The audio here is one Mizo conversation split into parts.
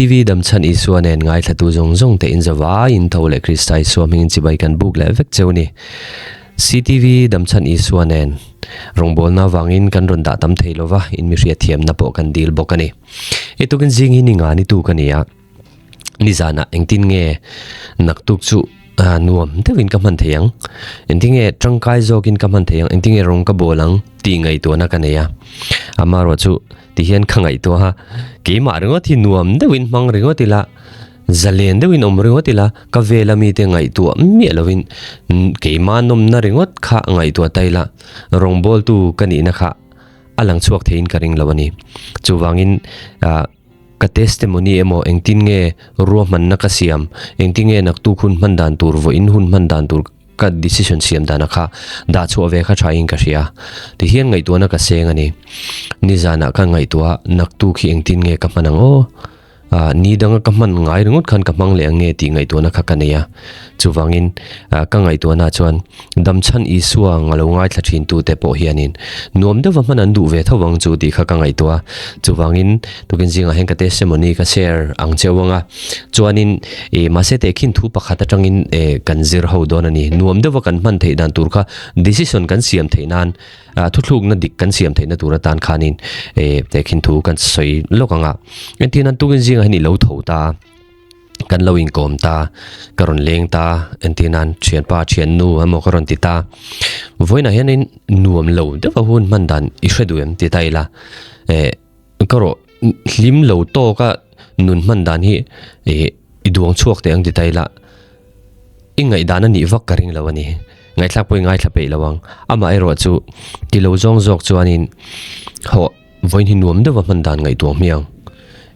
TV Damchhan Isua nen ngaithlatu zawng zawng te in zavaiin tho leh Krista Isua hmingin chibai kan buk leh vek cheu ni. CTV Damchhan Isua nen rawngbawlna avangin kan rawn dah tam thei lova, in mi hriatthiamna pawh kan dil bawk a ni. I tukin zing hi ni nga ni tu ka ni a, nizanah engtin nge naktuk chu nuam deuhin ka hman thei ang, engtin nge tangkai zawkin ka hman thei ang, engtin nge rawng ka bawl ang tih ngaihtuahna ka nei a. Amaherawhchu Ti hian ka ngaihtuah a, keimah ringawt hi nuam deuhin hmang ringawt ila, zalen deuhin awm ringawt ila, ka vela mite ngaihtuah miah lovin keimah nawmna ringawt kha ngaihtuah ta ila, rawngbawltu ka nihna kha a lang chhuak theiin ka ring lo a ni. Chuvangin ah ka testimony emaw engtin nge ruahmanna ka siam, engtin nge naktuk hun hman dan tur, vawiin hun hman dan tur, Ka decision siam dana kha dah chhuah ve kha tha in ka hria. Ti hian ngaihtuahna ka seng a ni. Nizanah ka ngaihtuah naktuk hi engtin nge ka hman ang aw? Ah, ni danga ka hman ngai ringawt khan ka hmang leh ang nge tih ngaihtuahna kha ka nei a. Chuvangin, ka ngaihtuahna chuan Damchhan Isua nga lo ngaithla thin tute pawh hianin nuam deuha hman an duh ve tho vang chu tih kha ka ngaihtuah a. Chuvangin, tukin zingah hian ka testimony ka share ang cheu ang a. Chuanin ih mahse tehkhin thu pakhat atangin eh kan zir ho dawn a ni. Nuam deuha kan hman theih dan tur kha decision kan siam theih nan ah thuthlukna dik kan siam theihna tur atan khanin eh tehkhin thu kan sawi lawk ang a. Engtin an tukin zingah hian i lo tho ta a, kan lo inkawm ta, ka rawn leng ta, entir nan thianpa thiannu emaw ka rawn ti ta. Vawiinah hianin nuam lo deuha hun hman dan i hre duh em ti ta ila eh Ka rawh hlim lo tawka nun hman dan hi ih i duang chhuak teh ang ti ta ila i ngaihdan a nih vak ka ring lo a ni. Ngaihthlak pawh i ngaithla peih lo ang. Amah erawh chu ti lo zawng zawk chuanin hawh vawiin hi nuam deuha hman dan ngaihtuah hmiang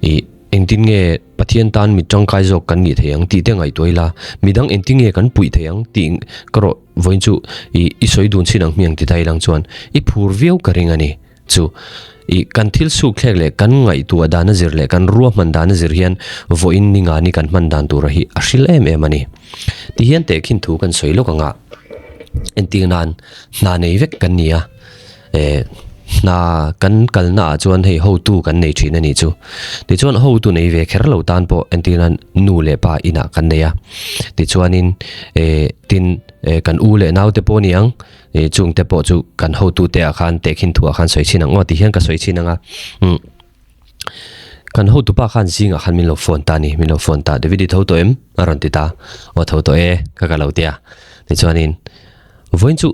ih engtin nge Pathian tan mi tangkai zawk kan nih thei ang tih te ngaihtuah ila midang engtin nge kan puih thei ang tih ka rawh vawiin chu ih i sawi dun chin ang hmiang ti ta ilang chuan i phur viau ka ring a ni. Chu i kan thil suk thlek leh kan ngaihtuah dana zir leh kan ruahman dana zir hian vawiin ni ngani kan hman dan tura hi a hril em em a ni. Ti hian tehkhin thu kan sawi lawk anga entir nan hna nei vek kan ni a, eh hna kan kalna ah chuan hei hotu kan nei thin a nih chu. Tichuan hotu nei ve kher lo tan pawh entir nan nu leh pa inah kan nei a, tichuanin eh tin eh kan u leh naute pawh a ni ang. Ih chung te pawh chu kan hotu te ah khan tehkhin thuah khan sawi chhin ang aw ti hian ka sawi chhin ang a umm kan hotu pa khan zingah khan min lo phone ta a ni min lo phone ta David i tho tawh em a rawn ti ta aw tho tawh e ka ka lo ti a tichuanin vawiin chu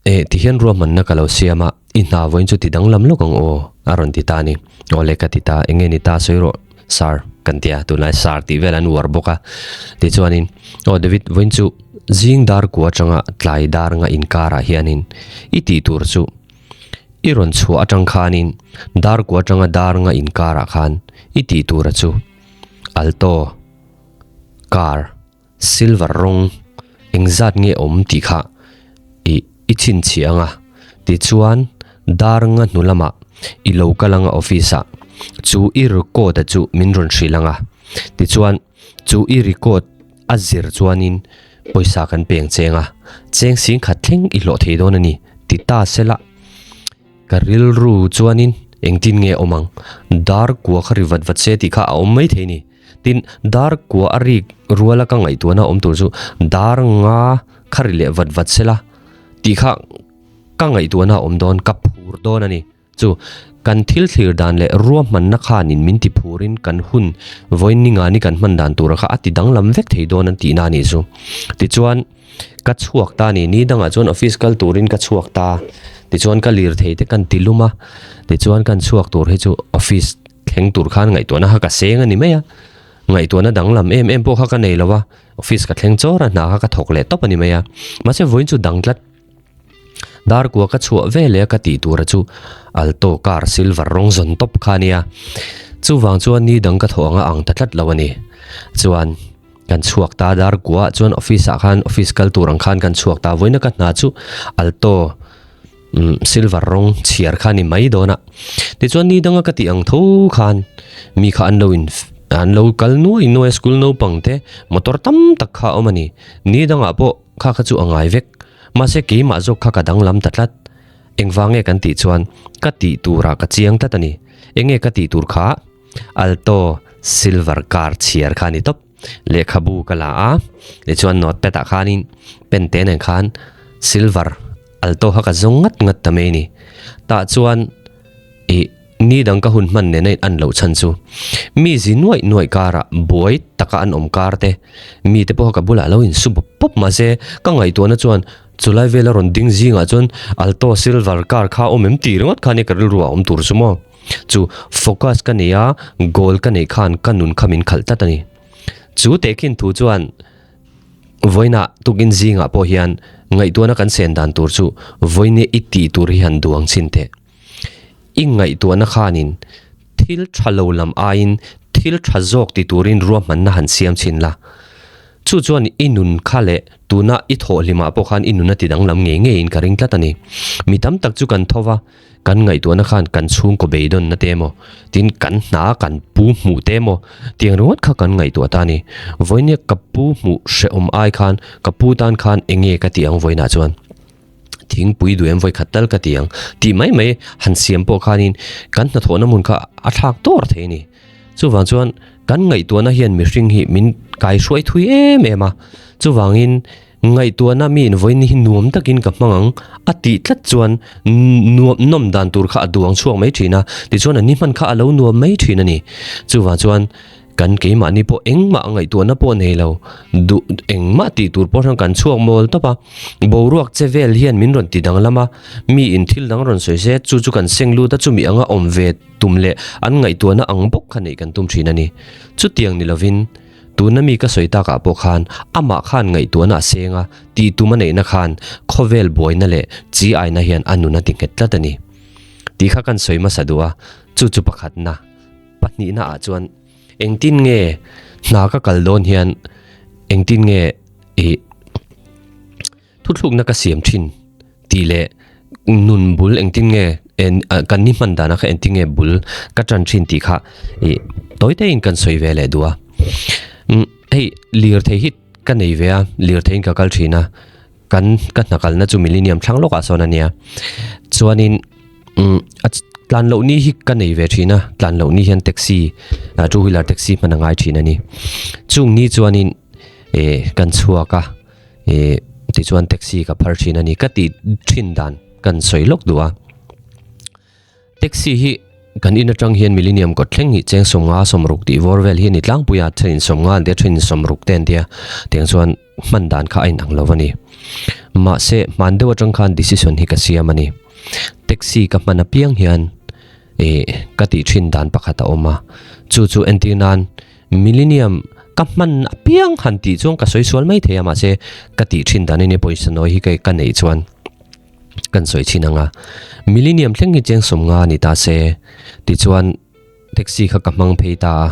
eh ti hian ruahmanna ka lo siam a i hna vawiin chu ti danglam lawk ang aw a rawn ti ta a ni aw le ka ti ta eng nge ni ta sawi rawh sir kan ti a tunlai sir tih vel an uar bawk a tichuanin aw David vawiin chu Zing dar kua atanga tlai dar nga inkarah hianin i tih tur chu i rawn chhuah atang khanin dar kua atanga dar nga inkarah khan i tih tura chu Alto car silver rawng engzat nge awm tih kha i i chhinchhiah anga tichuan dar nga hnu lamah i lo kal anga office ah chu i record a chu min rawn hrilh anga tichuan Chu i record a zir chuanin pawisa kan peng cheng a, cheng sing khat thleng i hlawh thei dawn a ni ti ta sela ka rilru chuanin engtin nge awm ang, dar kua kha ri vat vat se tih kha a awm mai thei a ni. Tin, dar kua a rik ruala ka ngaihtuahna awm tur chu dar nga kha ri leh vat vat sela tih kha ka ngaihtuahna a awm dawn, ka phur dawn a ni. Chu, kan thil thlir dan leh ruahmanna khanin min ti phurin kan hun vawiin ni ngani kan hman dan tura kha a ti danglam vek thei dawn an tihna a nih chu. Tichuan, ka chhuak ta a ni. Ni dangah chuan office kal turin ka chhuak ta. Tichuan ka lirthei te kan ti lum a, tichuan kan chhuak tur hi chu office thleng tur khan ngaihtuahna kha ka seng a ni mai a. Ngaihtuahna danglam em em pawh kha ka nei lo a, office ka thleng chawr a, hna kha ka thawk leh tawp a ni mai a. Mahse vawiin chu dang tlat. Darkua ka chhuah ve leh a ka tih tura chu Alto car silver rawng zawn tawp kha a nia. Chuvang chuan ni dang ka thawh anga ang ta tlat lo a ni. Chuan kan chhuak ta Darkua ah chuan office ah khan office kal tur ang khan kan chhuak ta vawiin a ka hna chu Alto umm silver rawng chhiar kha a ni mai dawn a. Tichuan ni danga ka tih ang tho khan mi kha an lo in an lo kal nuai nuai a school naupang te motor tam tak kha a awm a ni. Ni dangah pawh kha kha chu a ngai vek. Mahse keimah zawk kha ka danglam ta tlat. Engvang nge kan tih chuan ka tih turah ka chiang tlat a ni. Enge ka tih tur kha? Alto, Silver car chhiar kha a ni tawp. Lehkhabu ka la a, tichuan notepad ah khanin pen te nen khan silver alto kha ka zawng ngat ngat ta mai a ni. Tah chuan ih ni dang ka hun hman nena in an loh chhan chu mi zi nuaih nuaih karah buai taka an awm kar te mi te pawh ka bulah lo insu bawp bawp mahse ka ngaihtuahna chuan chulai vela rawn ding zingah chuan alto silver car kha a awm em tih ringawt khan ka rilru ah a awm tur chu maw. Chu focus ka nei a, goal ka neih khan ka nun kha min khalh tlat a ni. Chu tehkhin thu chuan vawiinah tukin zingah pawh hian ngaihtuahna kan sen dan tur chu vawinia i tih tur hi han duang chhin teh. I ngaihtuahna khanin thil tha lo lam aiin thil tha zawk ti turin ruahmanna han siam chhin la. Chu chuan i nun kha leh tuna i thawhhlimah pawh khan i nun a ti danglam ngei ngeiin ka ring tlat a ni. Mi tam tak chu kan tho va. Kan ngaihtuahna khan kan chhungkaw beidawnna te emaw, tin kan hna kan pu hmuh te emaw tiang ringawt kha kan ngaihtuah ta a ni. Vawinia ka pu hmuh hrehawm ai khan ka pu tan khan eng nge ka tih ang vawiinah chuan thingpui duh em vawi khat tal ka ti ang tih mai mai han siam pawh khanin kan hnathawhna hmun kha a thlak dawr thei a ni. Chuvang chuan kan ngaihtuahna hian mihring hi min kaihruai thui em em a, chuvangin Ngaihtuahna miin vawiin hi nuam takin ka hmang ang a tih tlat chuan nuam nawm dan tur kha a duang chhuak mai thin a, tichuan a ni hman kha a lo nuam mai thin a ni. Chuvang chuan kan keimahni pawh engmah ngaihtuahna pawh nei lo, duh engmah tih tur pawh hran kan chhuak mawl tawp a, boruak che vel hian min rawn ti danglam a, miin thil dang rawn sawi se chu chu kan seng lut a, chumi anga awm ve tum leh an ngaihtuahna ang bawk kha neih kan tum thin a ni. Chutiang ni lovin. Tuna mi ka sawi takah pawh khan amah khan ngaihtuahna a seng a, tih tum a neihna khan khawvel buaina leh chi aina hian a nun a ti nghet tlat a ni. Tih kha kan sawi hmasa duh a, chu chu pakhatna, pahnihna ah chuan engtin nge hna ka kal dawn hian engtin nge ih Thuthlukna ka siam thin tih leh nun bul engtin nge kan ni hman dana kha engtin nge bul ka tan thin tih kha ih tawi taiin kan sawi ve leh duh a. Hei lirthei hi ka nei ve a, lirtheiin ka kal thin a, kan ka hna kalna chu Millennium thlang lawkah sawn a nia. Chuanin a tlan loh ni hi ka nei ve thin a, tlan loh ni hian taxi two wheeler taxi hman a ngai thin a ni. Chung ni chuanin eh kan chhuak a. Ih tichuan taxi ka phar thin a ni ka tih thin dan kan sawi lawk duh a. Taxi hi kan in atang hian Millennium kawt thleng hi cheng sawmnga sawmruk tih vawr vel hi a ni tlangpui a, then in sawmnga an tia then in sawmruk te an tia tiang chuan hman dan kha a inang lo a ni. Mahse hman deuh atang khan decision hi ka siam a ni. Taxi ka hman apiang hian ih ka tih thin dan pakhat a awm a, chu chu entir nan Millennium ka hman apiang han tih chuan ka sawi sual mai thei a mahse ka tih thin dan ania pawisa nawi hi ka neih chuan kan sawi thin ang a. Millennium thleng hi cheng sawmnga a ni ta se tichuan taxi kha ka hmang phei ta a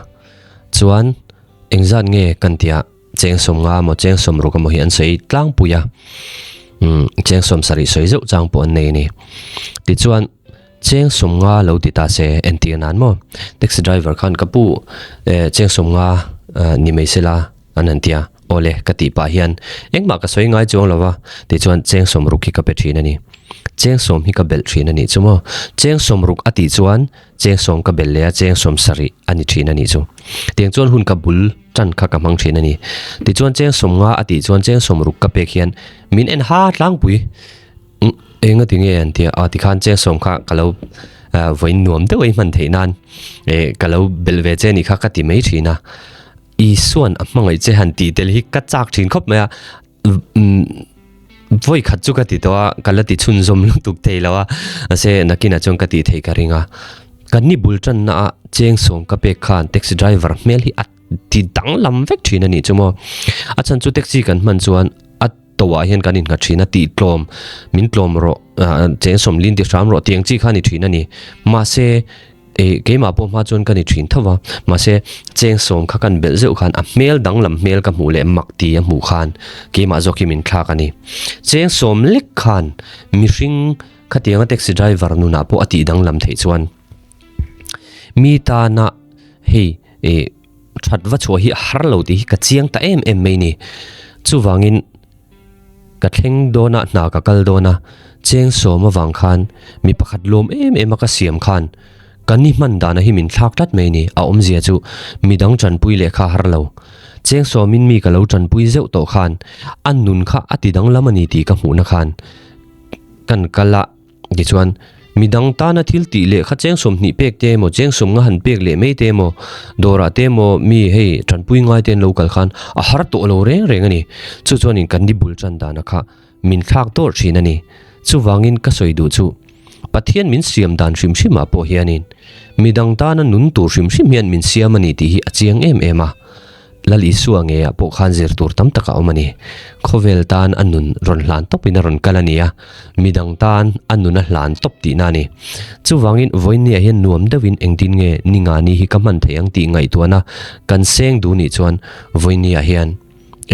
chuan engzat nge kan tih ah cheng sawmnga emaw cheng sawmruk emaw hi an sawi tlangpui a umm cheng sawmsarih sawi zeuh chang pawh an nei a ni tichuan. Cheng sawmnga lo ti ta se entir nan maw? Taxi driver khan ka pu eh cheng sawmnga ni mai sela an han ti a, awle ka tih pah hian engmah ka sawi ngai chuang lo va tichuan cheng sawmruk hi ka pe thin a ni. Cheng sawm hi ka belh thin a nih chu maw? Cheng sawmruk a tih chuan cheng sawm ka belh leh a cheng sawm sarih a ni thin a nih chu. Tiang chuan hun ka bul tan kha ka hmang thin a ni. Tichuan cheng sawmnga a tih chuan cheng sawmruk ka pek hian min en ha tlangpui. Eng a ti nge an tia a tikhan cheng sawm kha ka lo vawiin nuam deuh a i hman theih nan eh ka lo belh ve che anih kha ka ti mai thin a Isuan a hmangaih che han tih tel hi ka chak thin khawp mai a vawi khat chu ka ti tawh a ka la ti chhunzawm lutuk thei lo a mahse nakinah chuan ka tih theih ka ring a kan ni bul tanna ah cheng sawm ka pek khan taxi driver hmel hi a ti danglam vek thin a nih chu maw a chhan chu taxi kan hman chuan a To ah hian kan innghat thin a, tih tlawm, min tlawm rawh, cheng sawmlin ti hram rawh tih ang chi kha a ni thin a ni. Mahse, eh keimah pawh hma chuan ka ni thin tho va, mahse cheng sawm kha kan belh zeuh khan a hmel danglam hmel ka hmuh leh mak ti a hmuh khan keimah zawk hi min thlak a ni. Cheng sawm lek khan mihring khatianga taxi driver nunah pawh a tih danglam theih chuan mi tana hei eh That va chhuah hi a har lo tih hi ka chiang ta em em mai ni. Chuvangin ka thleng dawn a, hna ka kal dawn a, cheng sawm avang khan mi pakhat lawm em em a ka siam khan Ka ni hman dana hi min thlak tlat mai ni. A awmzia chu midang tanpui leh kha har lo. Cheng sawmin mi ka lo tanpui zeuh tawh khan a nun kha a ti danglam a ni tih ka hmuhna khan kan kal a. Tichuan, midang tana thil tih leh kha cheng 20 pek te emaw, cheng sawm nga han pek leh mai te emaw, dawrah te emaw mi hei tanpui ngai te an lo kal khan a har tawh lo reng reng a ni. Chu chuanin kan ni bul tan dana kha min thlak dawrh thin a ni. Chuvangin ka sawi duh chu, Pathian min siam dan hrim hrimah pawh hianin midang tana nun tur hrim hrim hian min siam a ni tih hi a chiang em em a. Lal Isua ngeiah pawh khan zir tur tam tak a awm a ni. Khawvel tan a nun rawn hlan tawpin a rawn kal a ni a, midang tan a nun a hlan tawp tihna a ni. Chuvangin vawiinniah hian nuam deuhin engtin nge ni nga ni hi ka hman thei ang tih ngaihtuahna kan seng duh nih chuan vawiinniah hian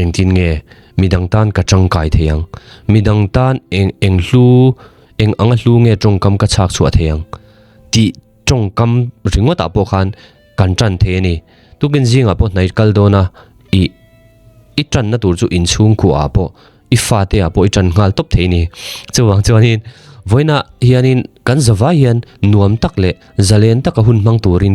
engtin nge midang tan ka tangkai thei ang, midang tan eng eng hlu eng anga hlu nge tawngkam ka chhak chhuah thei ang tih tawngkam ringawtah pawh khan kan tan thei a ni. Tukin zingah pawh hnai kal dawn a, ih i tanna tur chu inchhungkua ah pawh i fate ah pawh i tan nghal tawp thei a ni. Chuvang chuanin vawiinah hianin kan zavai hian nuam tak leh zalen taka hun hmang turin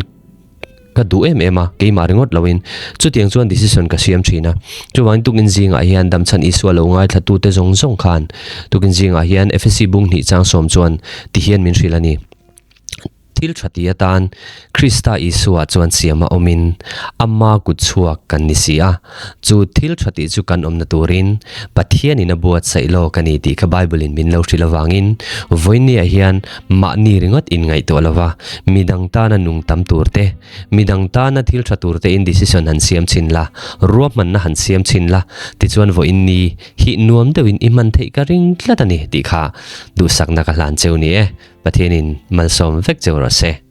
ka duh em em a, keimah ringawt loin chutiang chuan decision ka siam thin a. Chuvangin tukin zingah hian Damchhan Isua lo ngaithlatute zawng zawng khan tukin zingah hian Efesi bung hnih chang sawm chuan tihian min hrilh a ni. Thil tha ti atan Krista Isua chuan siama awmin Ama kut chhuak kan ni si a. Chu thil tha tih chu kan awmna turin Pathianin a buatsaih lawk a ni tih kha Bible-in min lo hrilh avangin vawinia hian mahni ringawt inngaihtuah lova midang tana nung tam tur te, midang tana thil tha tur tein decision han siam chhin la, ruahmanna han siam chhin la, tichuan vawiin ni hi nuam deuhin i hman theih ka ring tlat a ni tih kha duhsakna ka hlan cheu ni e. Pathianin malsawm vek cheu rawh se.